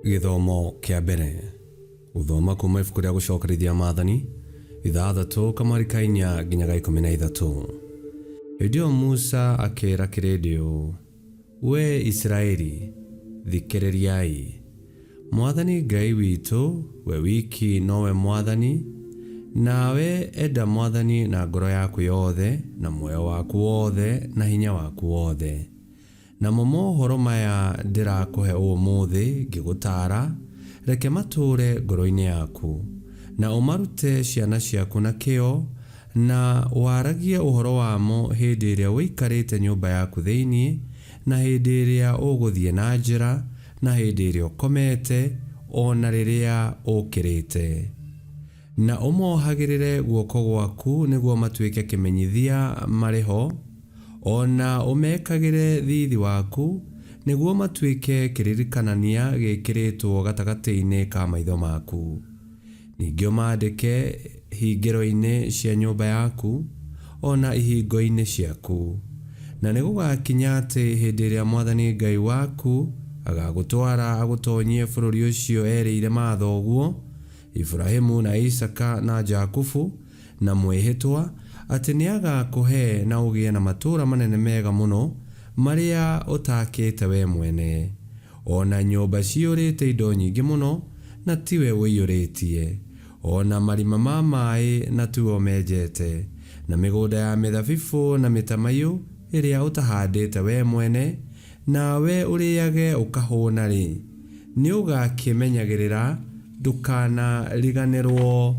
Gĩthomo kĩa mbere. Gũthoma kuma ibuku rĩa gũcokerithia maathani 6 kamweri ka 4 nginya ga 13. Hĩndĩ ĩyo Musa akĩĩra kĩrĩndĩ ũũ, Wee Isiraeli, thikĩrĩriai! Mwathani Ngai witũ, we wiki nowe Mwathani, nawe enda Mwathani na ngoro yaku yothe, na muoyo waku wothe, na hinya waku wothe. Namo mohoro maya ndĩrakũhe ũmũthĩ ngĩgũtaara, reke matũũre ngoro-inĩ yaku, na ũmarute ciana ciaku na kĩyo, na waragie ũhoro wamo hĩndĩ ĩrĩa ũikarĩte nyũmba yaku thĩinĩ, na hĩndĩ ĩrĩa ũgũthiĩ na njĩra, na hĩndĩ ĩrĩa ũkomete, o na rĩrĩa ũũkĩrĩte. Na ũmohagĩrĩre guoko gwaku nĩguo matuĩke kĩmenyithia marĩ ho, o na ũmekagĩre thiithi waku nĩguo matuĩke kĩririkanania gĩĩkĩrĩtwo gatagatĩ-inĩ ka maitho maku. Ningĩ ũmaandĩke hingĩro-inĩ cia nyũmba yaku, o na ihingo-inĩ ciaku. Na nĩgũgakinya atĩ hĩndĩ ĩrĩa Mwathani Ngai waku agagũtwara agũtonyie bũrũri ũcio erĩire mathoguo, Iburahimu na Isaaka na Jakubu, na mwĩhĩtwa, atĩ nĩagakũhe na ũgĩe na matũũra manene mega mũno, marĩa ũtaakĩte wee mwene, o na nyũmba ciyũrĩte indo nyingĩ mũno, na tiwe ũiyũrĩtie, o na marima ma maĩ, na tiwe ũmenjete, na mĩgũnda ya mĩthabibũ na mĩtamaiyũ ĩrĩa ũtahandĩte wee mwene, nawe ũrĩage ũkahũna-rĩ, nĩũgakĩmenyagĩrĩra ndũkanariganĩrũo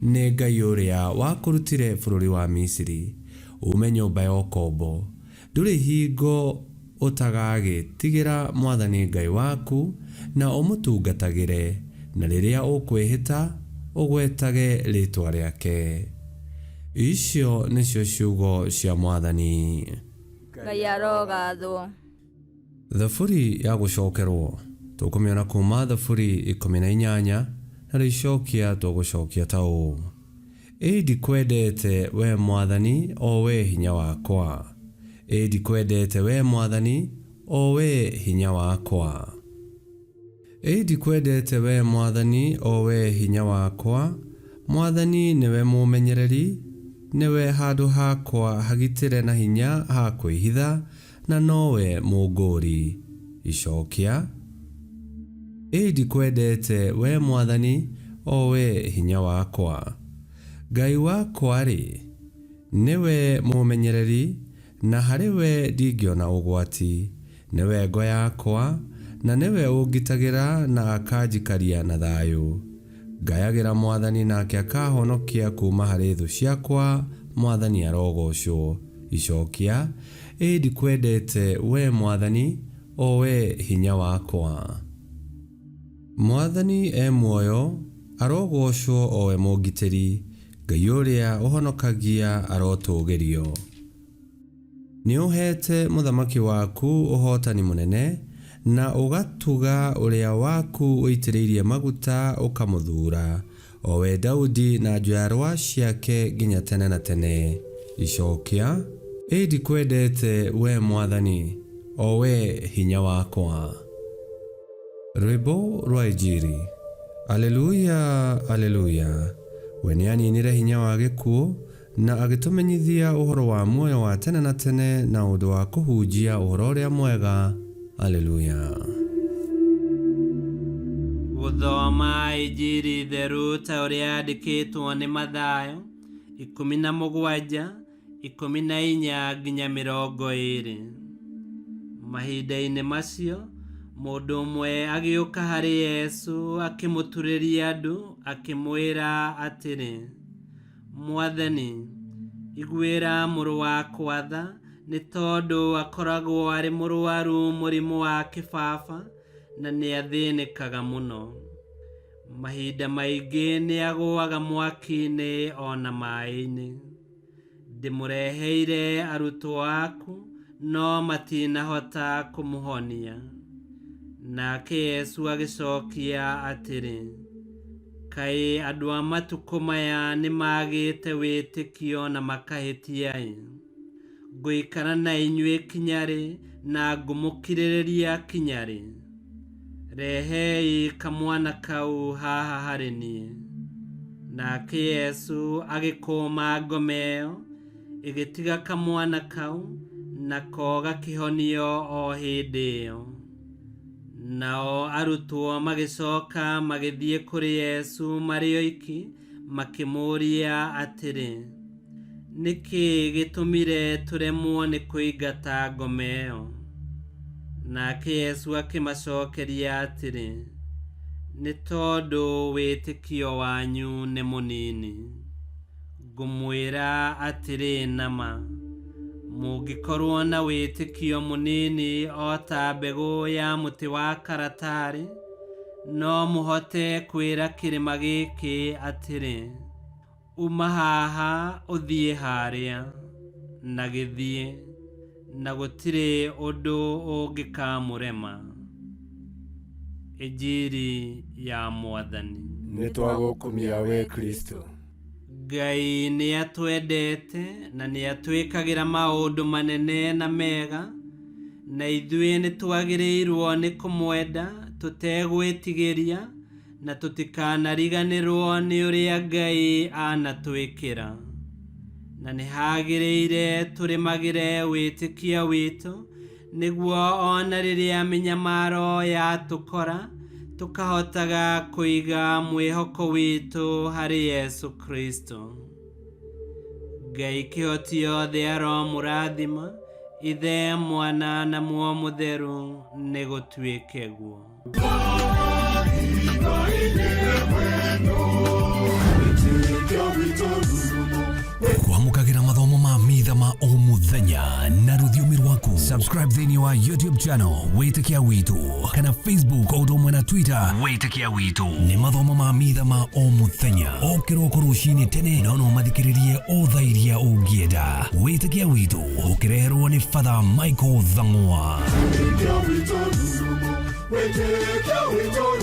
nĩ Ngai ũrĩa wakũrutire bũrũri wa Misiri, uume nyũmba ya ũkombo. Ndũrĩ hingo ũtagagĩtigĩra Mwathani Ngai waku, na ũmũtungatagĩre, na rĩrĩa ũkwĩhĩta, ũgwetage rĩĩtwa rĩake. Icio nĩcio ciugo cia Mwathani. Ngai arogathwo. Thaburi ya gũcokerwo tũkũmĩona kuma Thaburi 18 na rĩicokia tũgũcokia ta ũũ: Ĩ ndikwendete wee Mwathani, o wee hinya wakwa! Ĩ ndikwendete wee Mwathani, o wee hinya wakwa! Ĩ ndikwendete wee Mwathani, o wee hinya wakwa! Mwathani nĩwe mũũmenyereri, nĩwe handũ hakwa hagitĩre na hinya ha kwĩhitha, na nowe mũngũũri. Icokia. Ĩ ndikwendete wee Mwathani, o wee hinya wakwa! Ngai wakwa-rĩ, nĩwe mũũmenyereri, na harĩ we ndingĩona ũgwati. Nĩwe ngo yakwa, na nĩwe ũngitagĩra na akanjikaria na thayũ. Ngayagĩra Mwathani nake akahonokia kuuma harĩ thũ ciakwa, Mwathani arogoocwo. Icokia, Ĩ ndikwendete, wee Mwathani, o wee hinya wakwa. Mwathani e muoyo, arogoocwo o we mũngitĩri, Ngai ũrĩa ũhonokagia arotũũgĩrio. Nĩũheete mũthamaki waku ũhootani mũnene, na ũgatuga ũrĩa waku ũitĩrĩirie maguta ũkamũthuura, o we Daudi na njiarwa ciake nginya tene na tene. Icokia. Ĩ ndikwendete, wee Mwathani, o wee hinya wakwa! Rwĩmbo rwa Injiri. Aleluya, Aleluya! We nĩaninire hinya wa gĩkuũ, Na agĩtũmenyithia ũhoro wa muoyo wa tene na tene na ũndũ wa kũhunjia Ũhoro-ũrĩa-Mwega. Aleluya. Gũthoma Injiri theru ta ũrĩa yandĩkĩtwo nĩ Mathayo, 17, 14 nginya 20. Mahinda-inĩ macio, mũndũ ũmwe agĩũka harĩ Yesu akĩmũturĩria ndu akĩmwĩra atĩrĩ, Mwathani, iguĩra mũrũ wakwa tha, nĩ tondũ akoragwo arĩ mũrũaru mũrimũ wa kĩbaba na nĩ athĩnĩkaga mũno. Mahinda maingĩ nĩ agũaga mwaki-inĩ o na maĩ-inĩ. Ndĩmũreheire arutwo aku, no matinahota kũmũhonia. Nake Yesu agĩcokia atĩrĩ, Kaĩ andũ a matukũ maya nĩmagĩte wĩtĩkio na makahĩtia-ĩ! Ngũikara na inyuĩ kinya rĩ, na ngũmũkirĩrĩria kinya rĩ? Rehei kamwana kau haha harĩ niĩ. Nake Yesu agĩkũma ngoma ĩyo, ĩgĩtiga kamwana kau, nako gakĩhonio o hĩndĩ ĩyo. Nao arutwo magĩcoka magĩthiĩ kũrĩ Yesu marĩ oiki, makĩmũũria atĩrĩ, Nĩ kĩĩ gĩtũmire tũremwo nĩ kũingata ngoma ĩyo? Nake Yesu akĩmacokeria atĩrĩ, Nĩ tondũ wĩtĩkio wanyu nĩ mũnini. Ngũmwĩra atĩrĩ na ma, mũngĩkorwo na wĩtĩkio mũnini o ta mbegũ ya mũtĩ wa karatarĩ, no mũhote kwĩra kĩrĩma gĩkĩ atĩrĩ, Uma haha ũthiĩ harĩa, na gĩthiĩ, na gũtirĩ ũndũ ũngĩkamũrema. Injiri ya Mwathani. Nĩ twagũkumia we Kristo. Ngai nĩ atwendete na nĩ atwĩkagĩra maũndũ manene na mega, na ithuĩ nĩ twagĩrĩirwo nĩ kũmwenda tũtegwĩtigĩria na tũtikanariganĩrwo nĩ ũrĩa Ngai anatwĩkĩra. Na nĩ hagĩrĩire tũrĩmagĩre wĩtĩkia witũ nĩguo ona rĩrĩa mĩnyamaro yatũkora tũkahotaga kũiga mwĩhoko witũ harĩ Yesu Kristo. Ngai kĩhoti yothe aromũrathima, Ithe, Mwana na Muoyo Mũtheru, nĩ gũtuĩke guo. Kwamũkagĩra mathomo ma mitha ma o mũthenya na rũthiomi rwaku. Subscribe thĩinĩ wa YouTube channel Wĩtĩkia Witũ kana Facebook o ũndũ ũmwe na Twitter Wĩtĩkia Witũ. Nĩ mathomo ma mitha ma o mũthenya o kĩroko rũcinĩ tene, no no mathikĩrĩrie o thaa iria ũngĩenda. Wĩtĩkia Witũ ũkĩreherwo nĩ Father Michael Thang'wa. Wĩtĩkia witũ ndurumo, wĩtĩkia witũ.